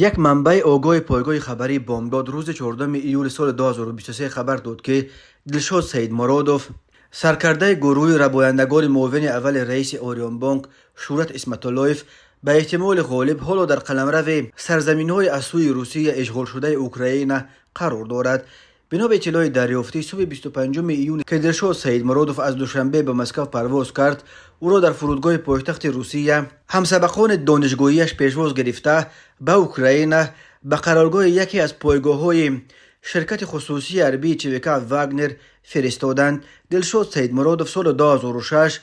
Як манбаи огоҳи пойгоҳи хабарии «Бомдод» рӯзи 4 июли соли 2023 хабар дод, ки Дилшод Саидмуродов, саркардаи гурӯҳи рабояндагони муовини аввали раиси «Ориёнбонк» Шӯҳрат Исматуллоев, ба эҳтимоли ғолиб ҳоло дар қаламрави сарзаминҳои аз сӯи Русия ишғолшудаи Украина қарор дорад. Бино ба иттилои дарёфтӣ, субҳи 25 июн, ки Дилшод Саидмуродов аз Душанбе ба Москав парвоз кард, ӯро дар фурудгоҳи пойтахти Русия ҳамсабақони донишгоҳияш пешвоз гирифта, ба Украина, ба қароргоҳи яке аз пойгоҳҳои ширкати хусусии ҳарбии ЧВК «Вагнер» фиристоданд. Дилшод Саидмуродов соли 2006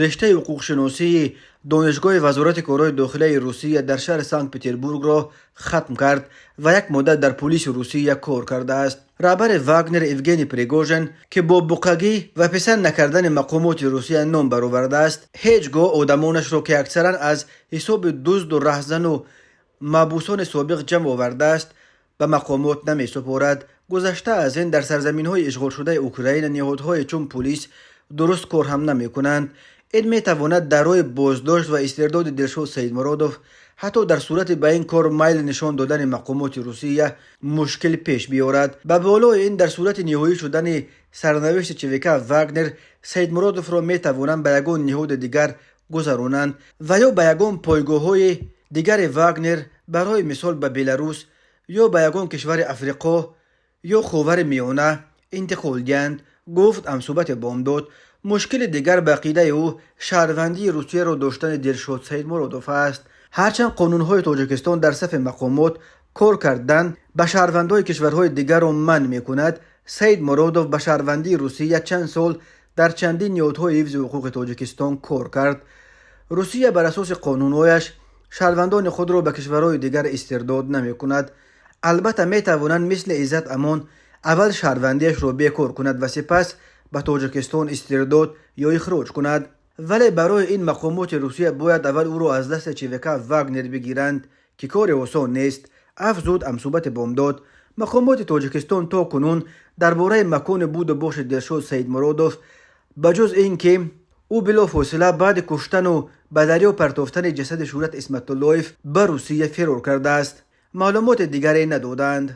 риштаи ҳуқуқшиносии Донишгоҳи Вазорати корҳои дохилаи Русия дар шаҳри Санкт Петербургро хатм кард ва як муддат дар пулиси Русия кор кардааст. Раҳбари «Вагнер» Евгений Пригожин, ки бо буқагӣ ва писанд накардани мақомоти Русия ном баровардааст, ҳеҷ гоҳ одамонашро, ки аксаран аз ҳисоби дузду раҳзану маҳбусони собиқ ҷамъ овардааст, ба мақомот намесупорад. Гузашта аз ин, дар сарзаминҳои ишғолшудаи Украина ниҳодҳое чун пулис дуруст кор ҳам намекунанд. Ин метавонад дар роҳи боздошт ва истирдоди Дилшод Саидмуродов, ҳатто дар сурати ба ин кор майл нишон додани мақомоти Русия, мушкил пеш биёрад. Ба болои ин, дар сурати ниҳоӣ шудани сарнавишти ЧВК «Вагнер», Саидмуродовро метавонанд ба ягон ниҳоди дигар гузаронанд ва ё ба ягон пойгоҳҳои дигари «Вагнер», барои мисол, ба Беларус ё ба ягон кишвари Африқо ё Ховари Миёна интиқол диҳанд, гуфт ҳамсӯҳбати «Бомдод». Мушкили дигар, ба ақидаи ӯ, шаҳрвандии Русияро доштани Дилшод Саидмуродов аст. Ҳарчанд қонунҳои Тоҷикистон дар сафи мақомот кор кардан ба шаҳрвандони кишварҳои дигарро манъ мекунад, Саидмуродов ба шаҳрвандии Русия чанд сол дар чандин ниҳодҳои ҳифзи ҳуқуқи Тоҷикистон кор кард. Русия бар асоси қонунҳояш шаҳрвандони худро ба кишварҳои дигар истирдод намекунад. Албатта, метавонанд мисли Иззат Амон аввал шаҳрвандиашро бекор кунад ва сипас ба Тоҷикистон истирдод ё ихроҷ кунад, вале барои ин мақомоти Русия бояд аввал ӯро аз дасти ЧВК «Вагнер» бигиранд, ки кори осон нест, афзуд ҳамсӯҳбати «Бомдод». Мақомоти Тоҷикистон то кунун дар бораи макони буду боши Дилшод Саидмуродов, ба ҷуз ин ки ӯ билофосила баъди куштану ба дарё партофтани ҷасади Шӯҳрат Исматуллоев ба Русия фирор кардааст, маълумоти дигаре надоданд.